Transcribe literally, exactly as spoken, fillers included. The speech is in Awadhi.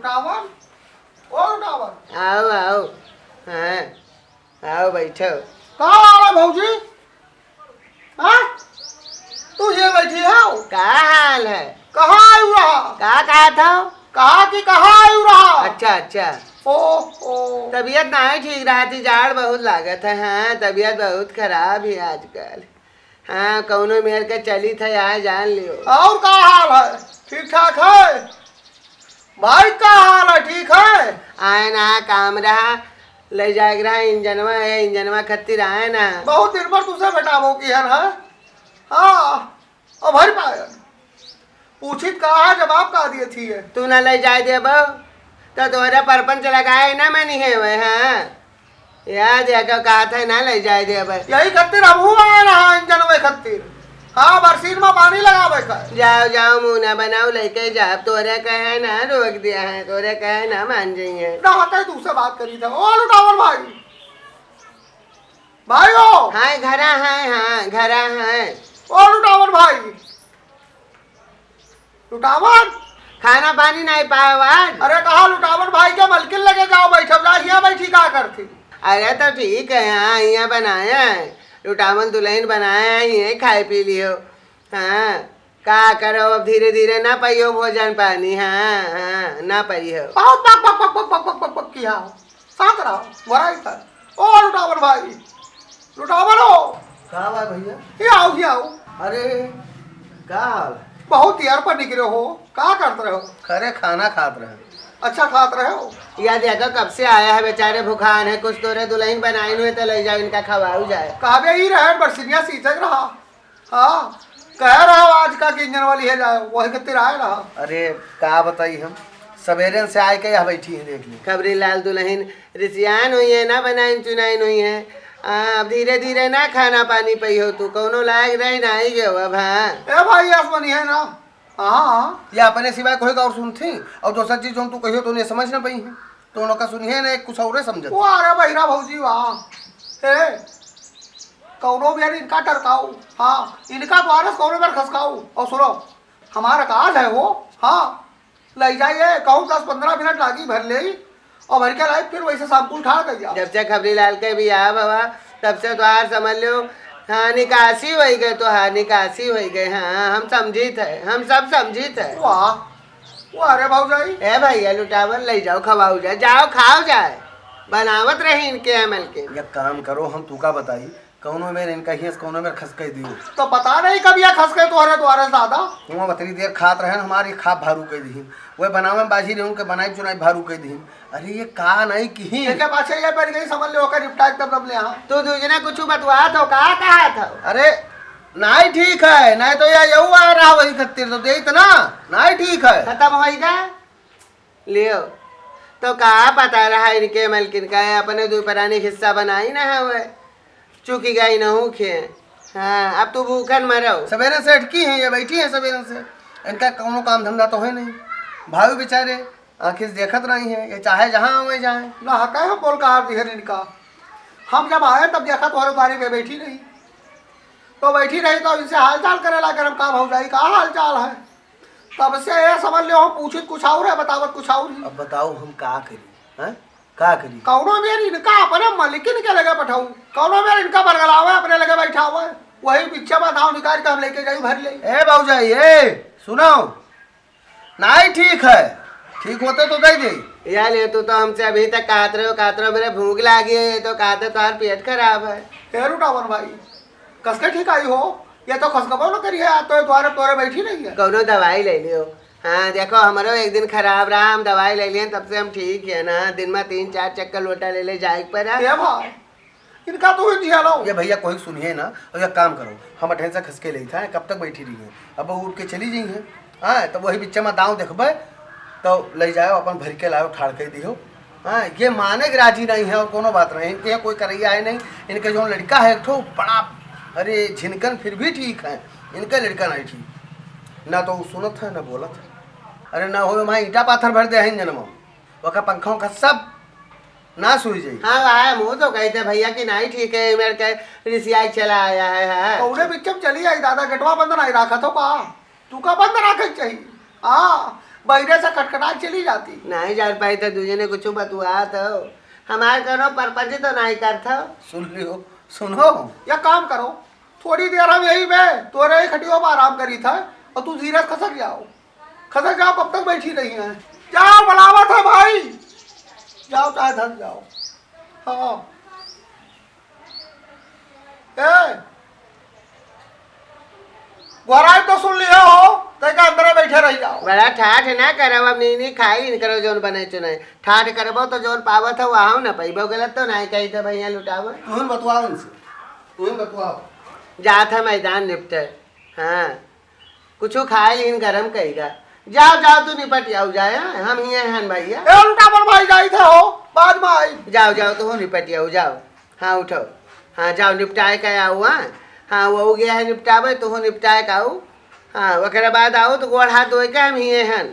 लुटावन, ओ लुटावन। आओ, आओ। हाँ, आओ, बैठो। का हाल है भौजी? हाँ? तू ये बैठी हो? का हाल है? कहाँ आयु रहा? का कहत हो? कहा कि कहाँ आयु रहा? अच्छा, अच्छा। ओ, ओ। तबीयत नाहीं ठीक रहत ही, जाड़ बहुत लागत है। हाँ, तबीयत बहुत खराब है आजकल। हाँ, कौनो मेर के चलित है, यहाँ जान लियो। और का हाल है? ठीक ठाक है? भाई का हाल है? ठीक है? आए ना, काम रहा, ले जाए के रहा, इंजनवा है, इंजनवा खातिर आए ना। बहुत दिन पर तुसे भेटाबो की है ना? हाँ, अब हर पायन। पूछित का है, जवाब का दिए थी है? तू ना ले जाए देबो, तो तोहरा परपंच लगाए ना मनी है वह, हाँ? याद है, का कहत है ना ले जाए देबे। यही खातिर हमहू आए रहा इंजनवे खातिर। हाँ, बरसीन में पानी लगावे का। जाओ, जाओ, मुंह ना बनाओ, लेके जाओ। तोरे कहे ना रोक दिया है, तोरे कहे ना मान जाइए। ना हटे, तू से बात करी था। ओ लुटावन भाई, भाई हो। हाँ, घरा है, हाँ, घरा है। ओ लुटावन भाई, लुटावन? खाना पानी नहीं पाए आज। अरे कहा लुटावन भाई के मलकिन लगे जाओ, बैठब जा, हियाँ बैठी का करती? अरे तो ठीक है, हाँ, हियाँ बनाया है, लुटावन दुलहिन बनाया है, हियाँ खाए पी लियो। हाँ, का करो, अब धीरे धीरे ना पाइयो भोजन पानी, हाँ, हाँ, ना पाइयो। बहुत बक बक बक बक बक बक बक बक किया हो। शांत रहो, वराई कर। ओ लुटावन भाई, लुटावन हो। का बा भैया? ये आओ, ये आओ। अरे, का हाल है? बहुत देर पर निकले हो, का करत रहे हो? अरे, खाना खात रहे। अच्छा खात रहे हो? या देखो, कब से आया है बेचारे, भुखान है, कुछ तोरे दुलहिन बनाइन हुए तो ले जाओ, इनका खवाऊ जाए। कहबे ही रहे, बरसिनिया सींचक रहा। हाँ, कह रहा हो आज का कि इंजन वाली है जाए, वही खातिर आए रहा। अरे, का बताई हम, सवेरे से आए के यहाँ बैठी है, देख ली। खबरी लाल दुलहिन रिसियान हुई है, ना बनाइन चुनाइन हुई है। आ, अब धीरे धीरे ना खाना पानी पई हो तू, कौनो लायक रही ना आई गयो अब, हाँ। ए भाई, आसमानी है ना? हाँ, हाँ। या अपने सिवाय कोई का और सुनती, और दोसर चीज जौन तू कहियो तो उन्हें समझ ना पई है, तो उनका सुनिए ना, कुछ और समझत। वाह रे बहिरा भौजी, वाह। ए, कौनो बेर इनका टरकाऊ, हाँ, इनका द्वारा से कौनो बेर खसकाऊ। और सुनो, हमारा काज है वो, हाँ, लई जाइए, कहूँ दस पन्द्रह मिनट लागी भर लेई, और भर के लाई, फिर वैसे शाम को उठा कर जाओ। जब से खबरी लाल के बियाह भवा, तब से तोहार समझ लो, हाँ, निकासी होई गए, तोहार निकासी होई गए। हाँ, हम समझित है, हम सब समझित है। वाह, वाह रे भौजाई। ए भैया, लुटावन लई जाओ, खवाऊ जाए, जाओ खाओ जाए, बनावत रही इनके अमल के। एक काम करो, हम तू का बताई, कौनो मेर इनका हियस, कौनो मेर खसके दियो। तो पता नहीं कब यह खसके तोहरे द्वारे से दादा। हुआं बतरी देर खात रहन, हमारी खाप भारू कइ दिहिन। वह बनावे में बाजी रहे, उनके बनाई चुनाई भारू कइ दिहिन। अरे ये का नहीं किही। एके पाछे ये पड़ गई, समझ ले, ओकर निपटाए तब, तब ले, हाँ। तू दूजना कुछ बतवा तो का कहा था? अरे नहीं ठीक है, नहीं तो यह यहू आ रहा वही खत्तिर तो देत ना, नहीं ठीक है। खत्म होई गए। लियो, तो का पता रहा इनके मलकिन का है, अपने दू परानी हिस्सा बनाई ना हवे, चुकी गई नहू खे। हाँ, अब तू भूखन मरो। सवेरे से अटकी हैं, ये बैठी हैं सवेरे से, इनका कौनो काम धंधा तो है नहीं। भाई बेचारे आँखी से देखत रही हैं, ये चाहे जहाँ आवे जाए। ना हका हम बोल कहा दिहन इनका, हम जब आए तब देखा तोहरे द्वारी पे बैठी रही, तो बैठी रही तो इनसे हाल चाल करे ला करम का भौजाई का हाल चाल है। तब से ये समझ लो हम पूछित कुछ और है, बतावत कुछ और ही। अब बताओ हम का करी, हैं? का करी? कौनो बेर इनका अपने मलिकिन के लगे पठाऊ, कौनो बेर इनका बरगलावे अपने लगे बैठावे, वही बिच्चा में दाव निकाल के हम लेके जाई भर ले। ए भौजाई, ए सुनो, नाई ठीक है, ठीक होते तो दे दे। या ले, तू तो हमसे अभी तक कहत रहो, कहत रहो, मेरे भूख लागी है, ये तो कहते तोहार पेट खराब है। ए रुटावन भाई, कसके ठीक आई हो? ये तो खसकबो न करी है, आज तो ये द्वारे तोरे बैठी रही है। कौनो दवाई ले लियो। हाँ, देखो, हमरो एक दिन खराब रहा, हम दवाई ले लिए, तब से हम ठीक है ना। दिन में तीन चार चक्कर लोटा ले ले जाए के पड़ा। ए भाई, इनका तो ही जिया लो। ये भैया कोई सुनिए ना, और एक काम करो, हम अठेन से खसके लेत है, कब तक बैठी रही है? अब वो उठ के चली जाई है, हाँ, तब वही बिच्चा में दाव देखबे, तो ले जाओ, अपन भर के लाओ, ठाड़ के दियो। हाँ, ये माने के राजी नहीं है और कोनो बात नहीं। इनके यहाँ कोई करैया है नहीं। इनके जो लड़का है एक ठो बड़ा, अरे झिनकन फिर भी ठीक है, इनके लड़का नहीं ठीक, ना तो वो सुनत है ना बोलत है। अरे ना हो वहाँ ईंटा पाथर भर दे है जन्म, ओका पंखा उंखा सब नाश हुई जाई। हाँ भाई, हम तो कहते भैया कि नहीं ठीक है, मेरे के रिसिया चला आया है, हाँ। कौने बिच्चम चली आई दादा, गेटवा बंद नहीं रखा तो का? तू का बंद रखे के चाहिए? हाँ, बहिरे से खटखटाइ चली जाती। नहीं जान पाई तो दूजे ने कुछ बतुआ तो हमार करो परपंच तो नहीं करत हो। सुन लियो, सुनो। या काम करो, थोड़ी देर हम यही में तोरे ही खटियो में आराम करी था और तू धीरे से खसक जाओ, खसक जाओ, कब तक बैठी रही हैं? जाओ, बुलावत है भाई, जाओ चाहे धन जाओ। हाँ। ए, गोहराई तो सुन लियो हो, तै का अंदर बैठे रह जाओ। बड़ा ठाठ ना करब, अब नीनी खाई इनकरो जौन बने चुने। ठाठ करबो तो जौन पावत है वहाँ न पैबो, गलत तो नहीं कही थे भैया लुटावो। तुहन बतुआओ इनसे, तुहन बतुआओ। जात है मैदान निपटे। हाँ, कुछ खाए इन गरम कहीगा। जाओ जाओ तू निपट जाओ जाए, हाँ, हम ही हैं भैया। ए लुटावन भाई जाई थे हो, बाद में आई। जाओ जाओ तू निपट जाओ जाओ। हाँ उठो। हाँ जाओ निपटाए का आओ। हाँ, हाँ वो गया है निपटावे, तू निपटाए का आओ। हाँ ओकरे बाद आओ तो गोड़ हाथ धोए के हम ही हैं।